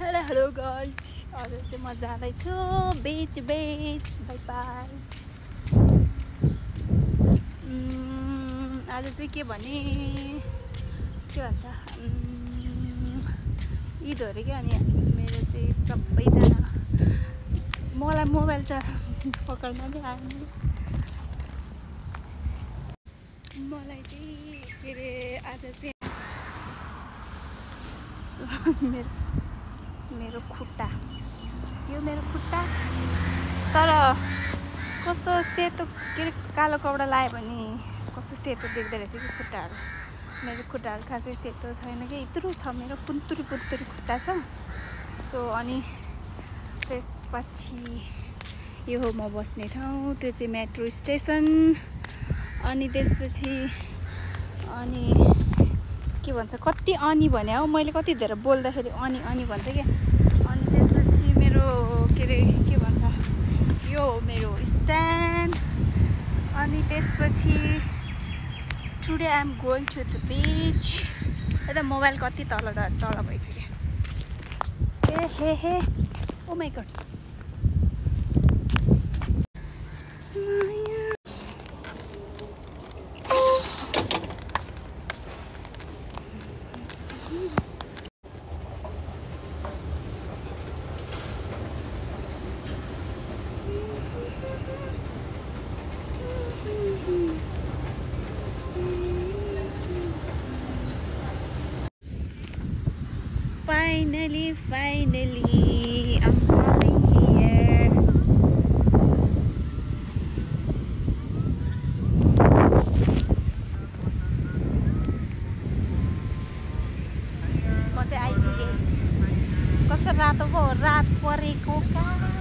Hello guys, आज चाहिँ म जाँदैछु बीच बाई बाई। आज चाहिँ के भने के भन्छ ईद हो अरे क्या। अनि मेरो चाहिँ सबैजना मलाई मोबाइल पक्र्न पनि आएन। मलाई चाहिँ के अरे आज चाहिँ मेरो खुट्टा, यो मेरो खुट्टा तर कस्तो सेतो के अरे कालो कपडा लायो भने कस्तो सेतो देख्दो रहेछ कि खुट्टाहरू। मेरो खुट्टाहरू खासै सेतो छैन कि, यत्रो छ मेरो पुन्तुरी खुट्टा छ। सो अनि त्यसपछि यो हो म बस्ने ठाउँ, त्यो चाहिँ मेट्रो स्टेसन। अनि त्यसपछि अनि के भन्छ कति अनि भने हौ मैले, कति धेरै बोल्दाखेरि अनि भन्छ क्या। अनि त्यसपछि मेरो के भन्छ यो मेरो स्ट्यान्ड। अनि त्यसपछि today I am going to the beach. यता मोबाइल कति तल भइसक्यो। Hey oh my God. Finally, I'm coming here. म चाहिँ आइपुगेँ। कस्तो रातो पो रात परेको कहाँ